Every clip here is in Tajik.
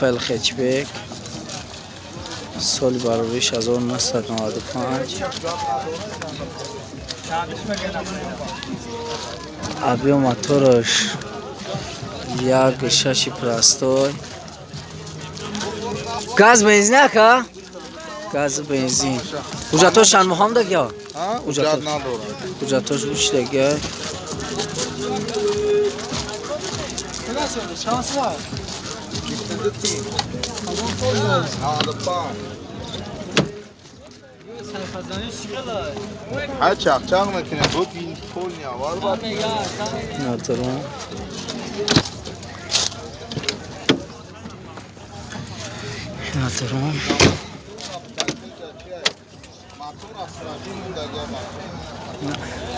Opel Hatchback, соли барориш 1995, объём мотораш 1,6 простой, газ бензин ака, газ бензин. Ҳуҷҷатош чанд моҳам дагя? Ҳуҷҷат надорад. Ҳуҷҷатош уч дагя. ҳар чақчақ мекунем, буд ин полни аввал бад. Надорам. Надорам.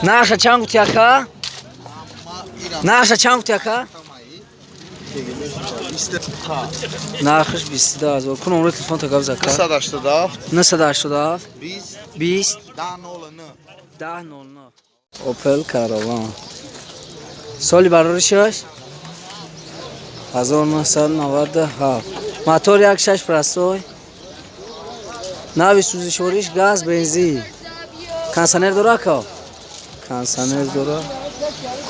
Нарха чанд гуфти, ака? Нарха чанд гуфти, ака? Нархаш 22 000. Ку номрои телефонта гап зака. 987. 987. 20. 20. 10 09. 10 09. Opel Caravan, соли бароришаш 1997, мотор 1,6 простой, нави сӯзишвориш, газ бензин, кондитсионер дора, ака, кондитсионер дора,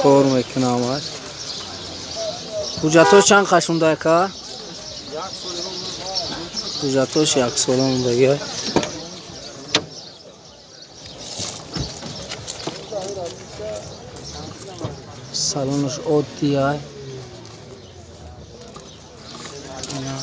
кор мекуна ҳамаш. Ҳуҷҷатош чанд қашунда, ака? Ҳуҷҷатош яксола мондагиа. Салонаш оддиай. Ина.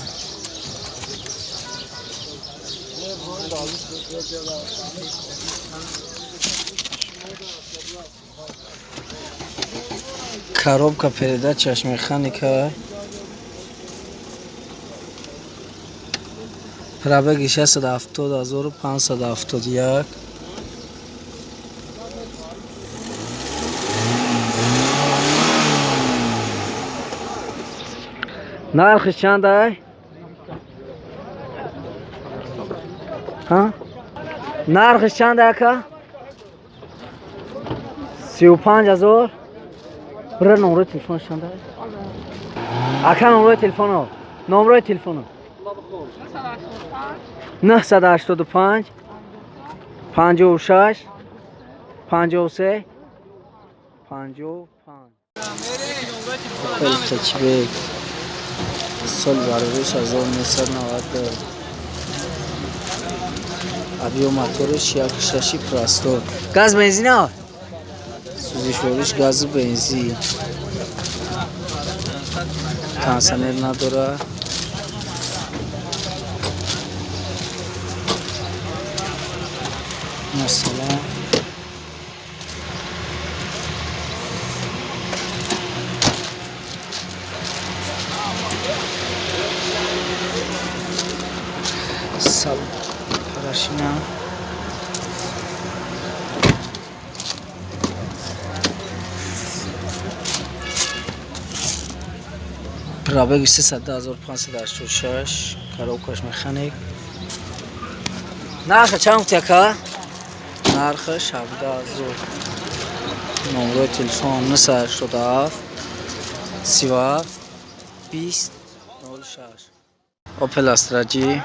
Коробка передачаш механика. Пробеги 670 571. Нархиш чанд ай? Ҳа? Нархиш чанд ай, ака? 35 000. Бира, номрои телефонаш чанд ай? Ака, номрои телефоно. Номрои телефоно. 985 56 53 55. Opel Hatchback, соли барориш 1990, объём моториш 1,6 простой, газ бензина, сӯзишвориш газу бензин, кондитсионер надора. Масалан, салон парашина. Пробеги 310 586, коробкаш механик. Нарха чанд гуфти, ака? Нархаш 17 000. Номрои телефон 987 37 20 06. Opel Astra G,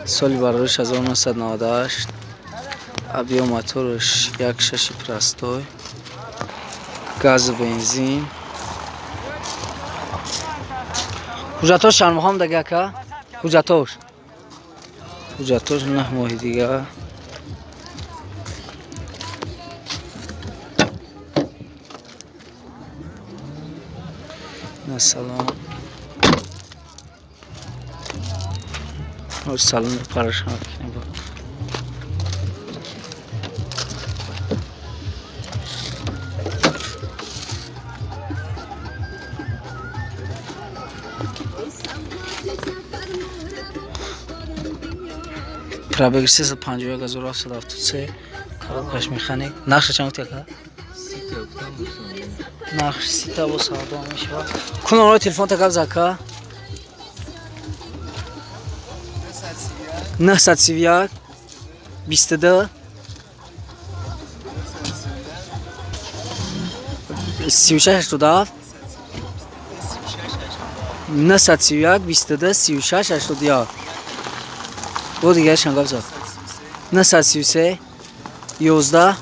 соли барориш 1998, объём мотораш 1,6 простой, газу бензин. Ҳуҷҷатош чанд моҳам даги, ака? Ҳуҷҷатош 9 моҳи дига. Масалан, салон парашон кунем. Пробег 351 773, коробкаш механик. Нархша чанд гуфти, ака? Нархш сита бо савдо мешавад. Ку номрои телефонта гап за, ака. 931 22 36 87. 931 22 36 81. Бо дигарашам гап зад. 933 11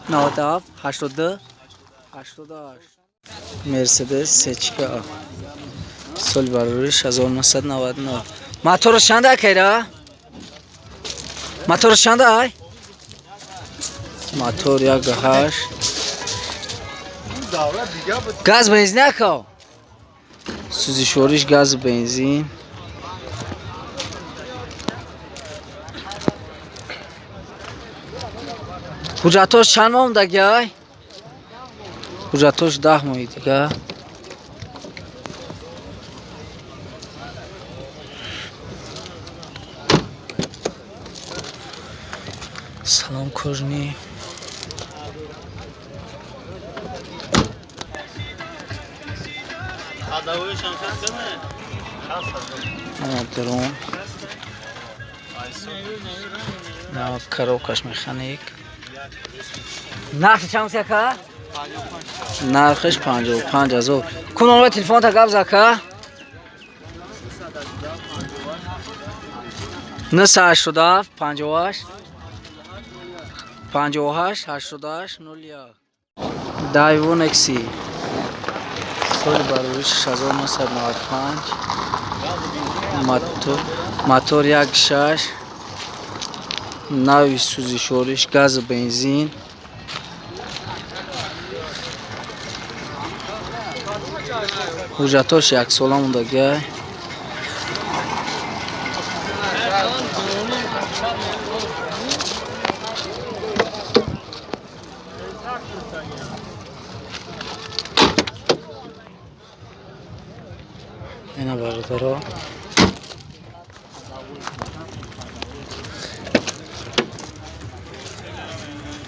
97 82 88. Мерседес Сечка соли барориш 1999. Мотораш чанда, акайра? Мотораш чанда, ай? Мотор 1.8. Газ, бензин, ака? Сӯзишвориш газу бензин. Ҳуҷҷатош чанд моҳ мондагӣ, ай? Ҳуҷҷатош 10 моҳи дига. Салон кожаный. Дрон на коробкаш механик. Нархи чанд ака? Нархиш 55 000. Ку номери телефонта гап за, ака? 987 58 58 88 01. Дайву Некси соли барориш 1995, мотор 1.6, нави сӯзишвориш газу бензин. Ҳуҷҷатош яксола мондагиай. Ина, бародаро,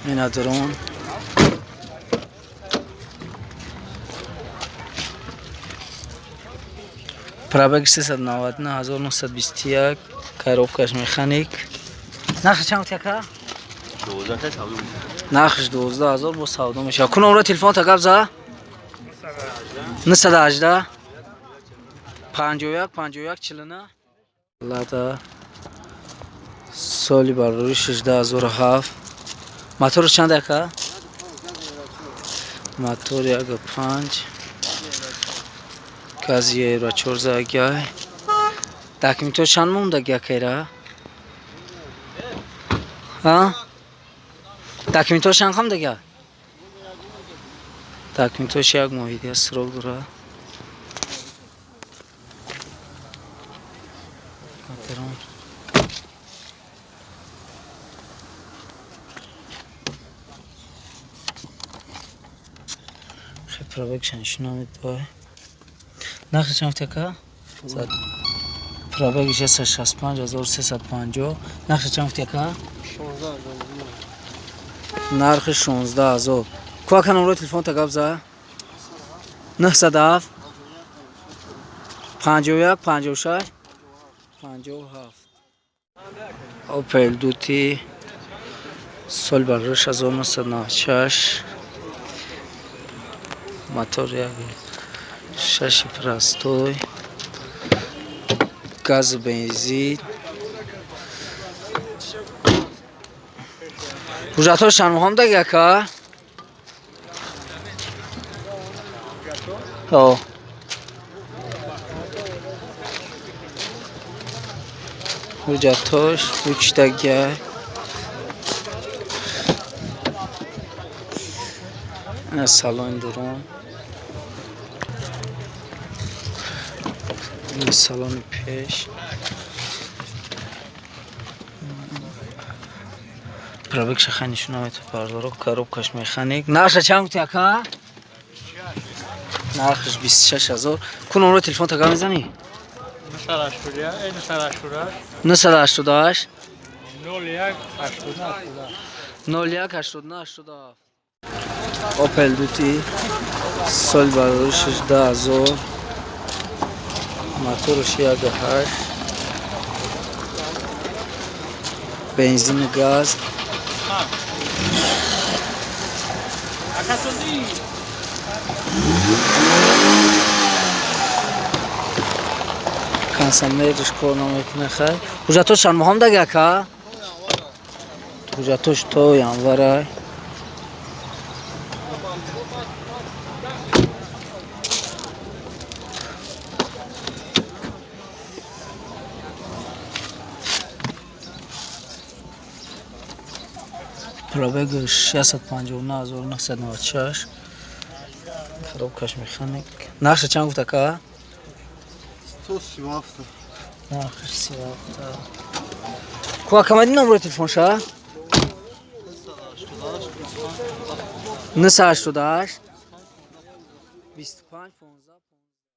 ина дрон. Пробег 399 921, коробкаш механик. Нархи чанд, ака? Нархиш 12 000, бо савдо мешавад. Ку номро телефонта гап за? 918 51 51 49. Лада соли барори 16007. Моторш чанд, ака? Мотор 1.5, гази евро 14 гай. Документҳо чанд мондаги, акайра? А, документҳо чанд хамдага? Документҳош як моҳи дига срок дорад. Дрон. Хе, пробегша нишон медиҳад. Нархи чанд, ака? Пробеги 665 350. Нархи чанд, ака? Нархи 16 000. Ку, ака, номрои телефонта гап за? 907 51 56 57. Опел Дути соли барориш 1996, мотор 1.6 простой, газу бензин. Ҳуҷҷатҳош чанд моҳ даги, ака? О, ҳуҷҷатҳош учдагиай. Ина салони дурун, ина салони пеш. Пробегша хай нишон наметавад, бардоро. Коробкаш механик. Нархша чанд гуфти, ака? Нархаш 26 000. Ку номрои телефонта гап мезанӣ? 988 01 89 87. Опел Дути соли барори 16 000, мотораш 1.8, бензину газ. Кондиционериш кор намекунад, хай. Ҳуҷҷатош чанд моҳам даги, ака? Ҳуҷҷатош то январай. Пробег 659996. Коробкаш механик. Нархша чанд гуфт, ака? 137. Нархаш 37. Ку, акамади, номерои телефонша? 988 25 15.